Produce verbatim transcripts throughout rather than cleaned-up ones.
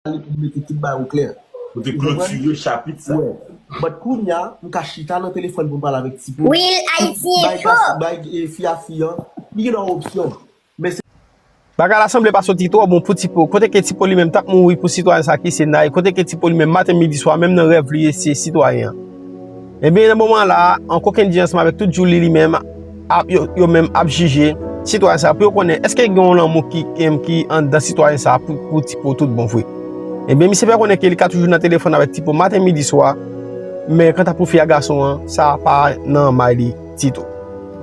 Pale pou m mete tout bagay oklè. Pou te klotire chapit sa. But kounye a, m ka chita nan telefòn pou m pale avèk Tipo. Real Haitian Bay Info. Bay, eh, fi a fi an. Li gen dwa opsyon. Men se Bagay la sanble pa soti twò bon pou Tipo. Kote ke Tipo li menm t ap mouri pou sitwayen sa ki se Nay. Kote ke Tipo li menm maten, midi, swa, menm nan rèv li se sitwayen an. Ebyen, nan moman la, an kokenn di ansanm avèk tout Djouly li menm, ap, yo, yo menm ap jije sitwayen sa pou yo konnen èske gen yon lanmou ki, ki, ki anndan sitwayen sa pou, pou Tipo tout bon vre. Ebyen, misye fè konnen ke li ka toujou nan telefòn avèk Tipo maten, midi, swa, men kanta pou fi a gason an, sa pa nan may li ditou.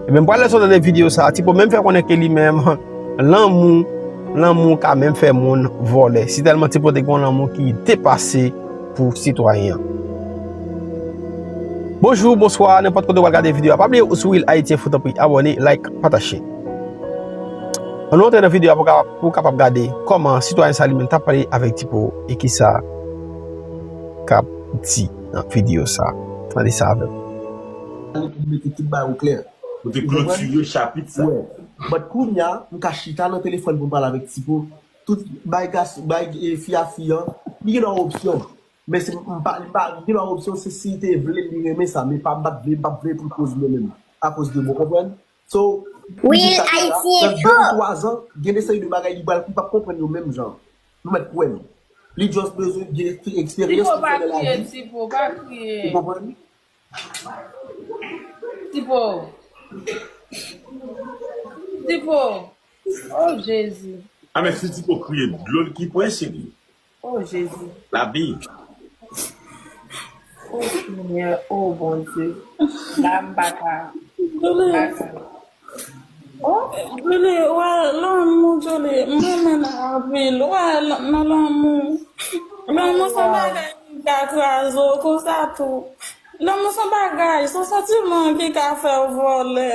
Ebyen, m pral lèse w tande videyo sa, Tipo menm fè konnen ke li menm, lanmou, lanmou ka menm fè moun vòlè. Si tèlman Tipo te gen yon lanmou ki depase pou sitwayen an. Bonjou, bonswa, nenpòt kote w al gade videyo a. Pa bliye ou sou Real Haitian Info, tanpri, abòne, like, pataje. Ann nou antre nan videyo a pou ka, pou w kapab gade kòman sitwayen sa li menm t ap pale avèk Tipo e kisa k ap di nan videyo sa. Tande sa avè m. Pou m mete tout bagay oklè. Pou te klotire chapit sa. But kounye a, m ka chita nan telefòn pou m pale avèk Tipo. Tout bay gas, bay, eh, fi a fi an. Li gen dwa opsyon. Men se, m pa, li pa, li gen dwa opsyon, se si li te vle, li renmen sa. Men pa, m pa t vle, m pa t vle pou l koz mwen menm. Akoz de mwen, konprann? So, Real Haitian Info. Nan de ou twa zan, gen de seri de bagay li pral, li p ap konprann yo menm jan. Nou mèt kwè l. Li just bezwen gen eksperyans pou fè nan lavi. Tipo, pa kriye, Tipo, pa kriye. Ou konprann? Tipo. Tipo. Oh, Jezi. A, men si Tipo kriye, dlo l ki pwese li. Oh, Jezi. Lavi. Oh, Senyè, oh, Bondye. La, m pa ka. Djouly. M pa ka. Oh, Djouly, wè, lanmou, Djouly. M renmen l anpil. Wè, nan lanmou. Lanmou se yon bagay ki ka kraze w konsa tou. Lanmou se yon bagay, se yon santiman ki ka fè w vòlè.